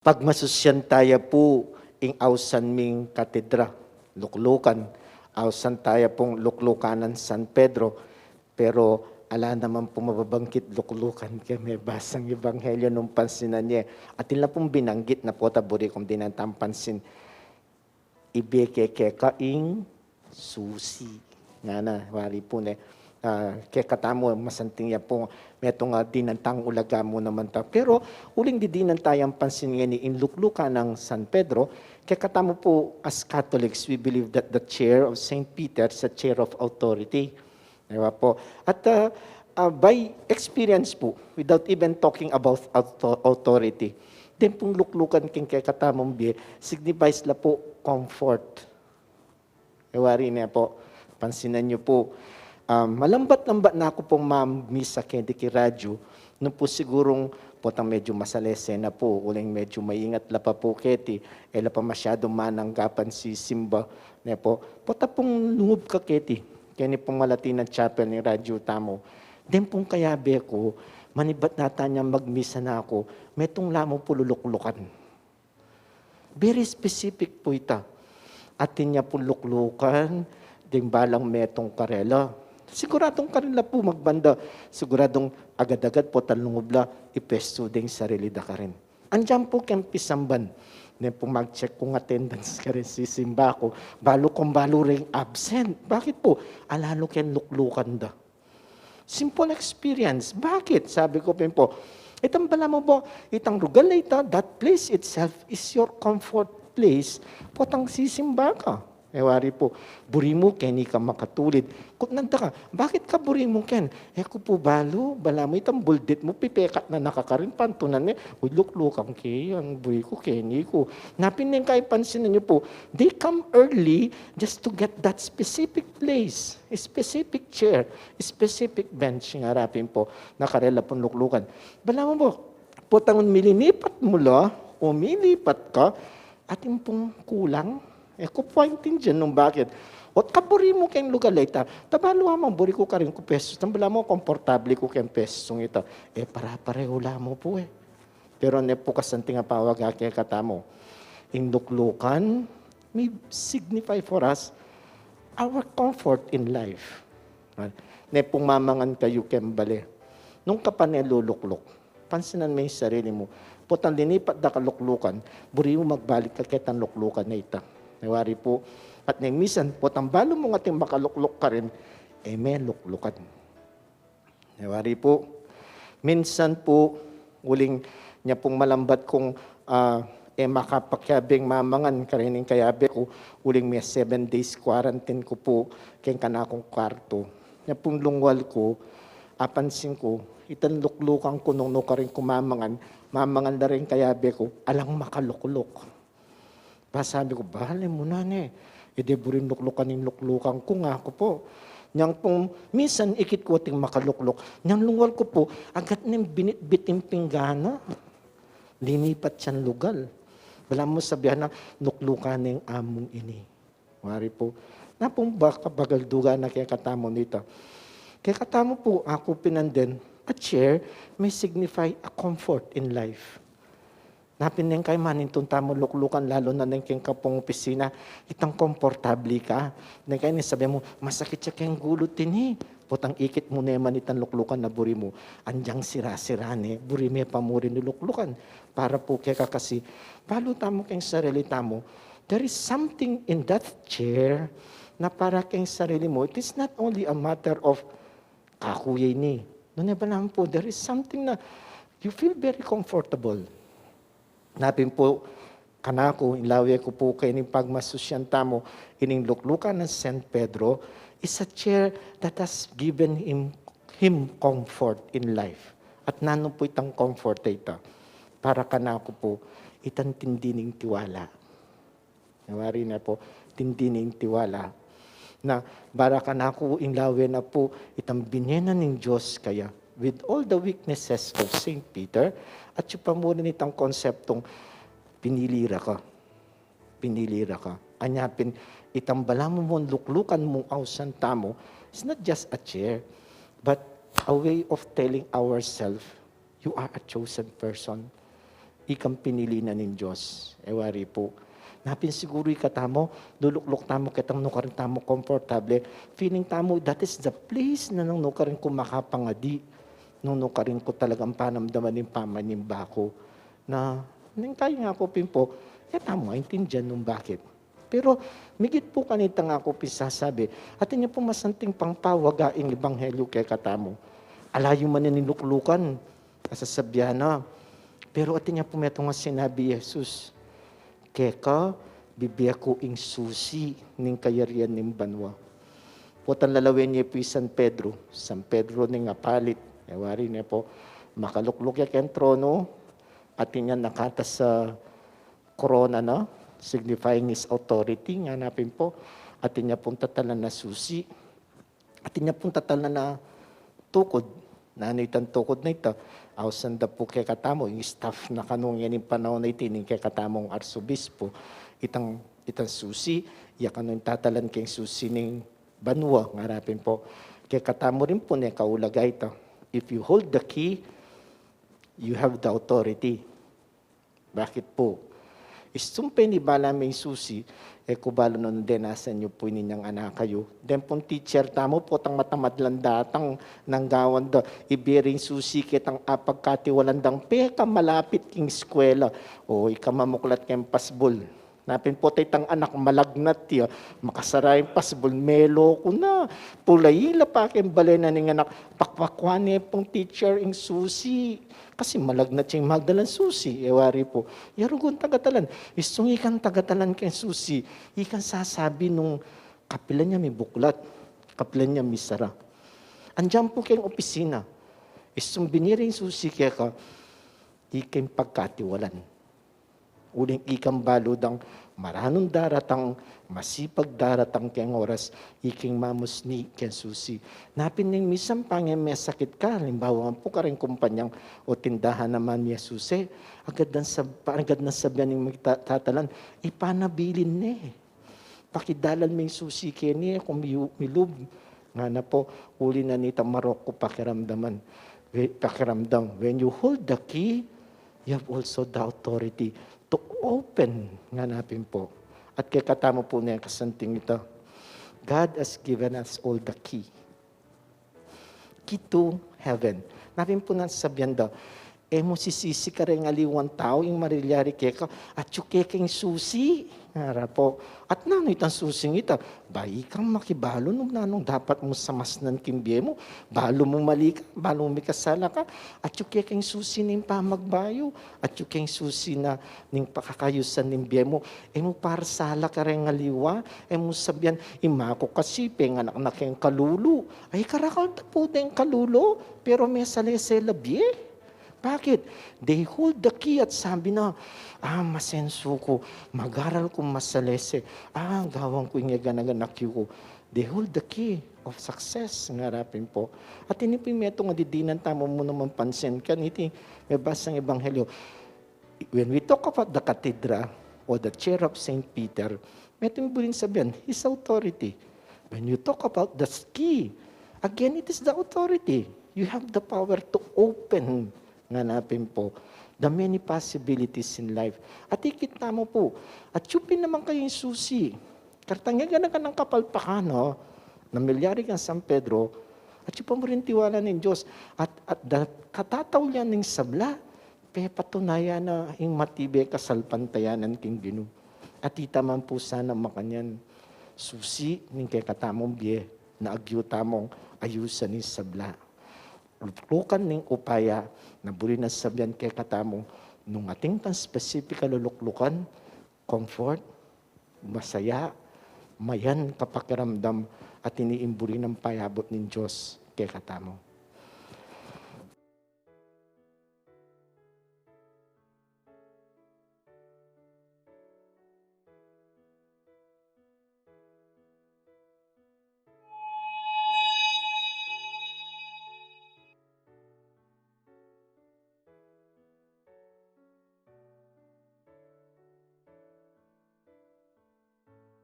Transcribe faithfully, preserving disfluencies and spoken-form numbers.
Pagmasusyan taya pu ing ausan ming katedra, luklukan. Ausan taya pung luklukan nang San Pedro, pero ala naman pung mababangkit luklukan keng mebasang ebanghelyo nung pansinan ye. Atin la pung binanggit na pota buri kung dinan tang pansin. Ibie ke keka ing susi. Ngana, wari pu ne. Ah, kekatamu masanting ya pu, metung a dinan tang ulaga mu naman ta. Pero uling didinan tayang pansin ngeni ing luklukan nang San Pedro, kekatamu pu as Catholics, we believe that the chair of Saint Peter is a chair of authority. Di ba po? At ah, ah, by experience po, without even talking about author- authority, den pung luklukan keng kekatamung bie, signifies la po comfort. E wari ne po, pansinan yu po. Ah, malambat-lambat na ku pung mamisa keti ki radyu, nung po sigurung potang medyu masalese na po, uling medyu maingat la pa po keti, e la pa masyadung mananggapan sisimba, ne po. Pota pung lungub ka keti, keni pung malati nang chapel ning radyu tamu. Den pung kayabe ku, manibat na tanyang magmisa na ku, metung la mu pu luluklukan. Very specific pu ita. Atin ya pu luklukan, deng balang metung karela. Siguradung karin la pu magbanda, siguradung agad-agad potang lungub la, ipestu deng sarili da karin. Andiyan pu keng pisamban, ne pu mag-check kung attendance karin sisimba ku, balu kung balu reng absent. Bakit pu? Ala lu keng luklukan da. Simple experience. Bakit? Sabi ku pin po, itang balamu bo, itang lugal a ita, that place itself is your comfort place. Potang sisimba ka. E wari po, buri mu keni ka makatulid. Kutnan da ka, bakit ka buri mu ken? E ku pu balu, balamu itang buldit mu, pipekat na na ka karin, pantunan me, uy, luklukan ke, ang buri ku, keni ku. Na pin neng kaipansinan yu pu, they come early just to get that specific place, specific chair, specific bench nga arapin po, na karela pung luklukan. Balamu po, potang milinipat mu la, o milipat ka, atin pung kulang. E ku pu aintindian nung bakit. Ot kaburi mu keng lugal a ita, ta balu a mu buri ku karin ku pestu, ta balamu komportable ku keng pestung ita. E para-parehu la mu pu e. Pero ne pu kasanting a pawag a kekatamu, ing luklukan may signify for us our comfort in life. Ne pung mamangan kayu keng bale, nung ka pa ne lulukluk, pansinan me ing sarili mu. Potang linipat da ka luklukan, buri mu magbalik ka ketang luklukan a ita. E wari pu, at neng misan, potang balu mung atin makalukluk karin, e me luklukan. E wari pu, minsan pu, uling nya pung malambat kung, ah, e makapakiabeng mamangan, kareng kayabe ku, uling me seven days quarantine ku pu keng kanakung kwartu. Nya pung lungwal ku, apansin ku, itang luklukan ku nung nukarin ku mamangan, mamangan la reng kayabe ku, alang makalukluk. Ba sabi ku, bale mu na ne. E de buring luklukan ing luklukan ku, nga ku pu. Nyang pung misan ikit ku ating makalukluk. Nyang lungwal ku pu, agad neng binitbit ing pinggana. Linipat yang lugal. Balamu sabian na, luklukan ne ing amung ini. Wari pu. Na pung baka bagal duga na kekatamu nita. Kekatamu pu, aku pinanden, a chair may signify a comfort in life. Na pin neng kaiman, nung tamu luklukan, lalu na neng keng kapung opisina, itang komportable ka. Neng kaiman, sabi mu, masakit ya keng gulu tini. Potang ikit mu ne man itang luklukan a buri mu, andiang sira-sira ne, buri me pa mu rin luklukan. Para pu keka kasi, balu tamu keng sarili tamu, there is something in that chair na para keng sarili mu. It is not only a matter of kaku ya ini. Nune balamu pu, there is something na you feel very comfortable. Na pin pu, kanaku, ing lawe ku pu keni pagmasusyan tamu, ining luklukan nang San Pedro is a chair that has given him, him comfort in life. At nanu pu itang comfort a ita? Para kanaku pu, itang tindi ning tiwala. Wari na pu, tindi ning tiwala. Na, para kanaku ing lawe na pu, itang binie na ning Dios kaya, with all the weaknesses of Saint Peter, at yung pa mu rin itang konseptong pinili ra ka. Pinili ra ka. Anya pin, itang balamu mung luklukan mung ausan tamu, it's not just a chair, but a way of telling ourselves, you are a chosen person. ikang pinili na ning Dios. E wari pu. Na pin siguru ikatamu, lulukluk tamu ketang nukarin tamu komportable. Feeling tamu, that is the place na nung nukarin ku makapangadi. Nung nukarin ku talagang panamdaman ing pamanimba ku. Na, ning kaya nga pu pin pu, e tamu aintindian nung bakit. Pero migit pu kanita nga ku pin sasabi, atin ya pu masanting pangpawaga ing ebanghelyu kekatamu. Ala yu man ning luklukan, a sasabian na. Pero atin ya pu metung a sinabi Jesus, keka, bibie ku ing susi ning kayarian ning banua. Potang lalawen ye pu i San Pedro, San Pedro ning apalit, e wari ne pu, makalukluk ya keng trono, atin ya nakatas a korona na, signifying his authority, ngana pin pu, atin ya pung tatalan a susi, atin ya pung tatalan a tukud, nanu itang tukud na ita, ausan da pu kekatamu, ing staff na kanu ngening panaun a iti, ning kekatamung arsobispo, itang, itang susi, ya kanu ing tatalan keng susi ning banua, ngana pin pu, kekatamu rin pu ne kaulaga ita. If you hold the key, you have the authority. Bakit pu? Istung penibala me ing susi, e ku balu nung denasan yu pu ini inyang anak yu. Deng pung teacher tamu, potang matamad lang datang, nung gawan da, ibie ring susi ketang apagkatiwalan dang pekamalapit king eskwela. O, ika mamuklat keng pasbul. Na pin pu itang anak malagnat ya, makasara ing pasbul, melo ku na. Pulaila pa keng bale na ning anak, pakpakuan ne pung teacher ing susi. Kasi malagnat ya ing magdalang susi, e wari pu. Ya rugung tagatalan, istung ikang tagatalan keng susi, ikang sasabi nung kapilan ya mibuklat, kapilan ya misara. Andiyan pu keng opisina, istung binye ring susi keka, ikeng pagkatiwalan. Uling ikang balu dang maranun daratang, masipag daratang keng oras, ikeng mamusni keng susi. Na pin ning misan pa nge mesakit ka, alimbawa pu kareng kumpanyang o tindahan naman ya susi, agad nang sab-, agad nang sabian ning magta-, tatalan, ipanabilin ne. Pakidalan me ing susi keni, e ku miyu-, milub. Ngana pu, uli na nita marok ku pakiramdaman. We-, pakiramdam. When you hold the key, you have also the authority to open, ngana pin pu. At kekatamu pu ne kasanting ita, God has given us all the key. Key to heaven. Na pin pu nang sabian da, e mu sisisi kareng aliwang tau ing marilyari keka, atyu keka ing susi. Ngara pu. At nanu itang susing ita? Ba ikang makibalu nung nanung dapat mu samasnan king bie mu. Balu mu mali ka, balu mu mikasala ka. Atyu keka ing susi ning pamagbayu. Atyu keka ing susi na ning pakakayusan ning bie mu. E mu parsala kareng aliwa. E mu sabian, ima ku kasi penganak na keng kalulu. Ay, karakal ta pu deng kalulu, pero mesalese la bie. Bakit? They hold the key at sabi na, ah, masensu ku, mag-aral kung masalese, ah, gawan ku ing eganagan a key ku. They hold the key of success, ngara pin pu. At ini pu ing metung a didinan tamu mu naman pansin, kaniti mebasang ebanghelyo. When we talk about the cathedral or the chair of Saint Peter, metung buring sabian, his authority. When you talk about the key, again, it is the authority. You have the power to open, ngana pin pu, the many possibilities in life. At ikit tamu pu, atyu pin naman kayung susi. Kartang eganagan nang kapalpakan, no? Na milyari kang San Pedro, atyu pa mu ring tiwala ning Dios. At, at da-, katataulian ning sabla, pepatunayan na ing matibe kasalpantayanan king Ginu. At ita man pu sana makanyan susi ning kekatamung bie na agyu tamung ayusan ing sabla. Luklukan ning upaya na buri nang sabian kekatamu nung atin kang specific a luluklukan, comfort, masaya, mayan kapakiramdam, at ini ing buri nang payabut ning Dios kekatamu.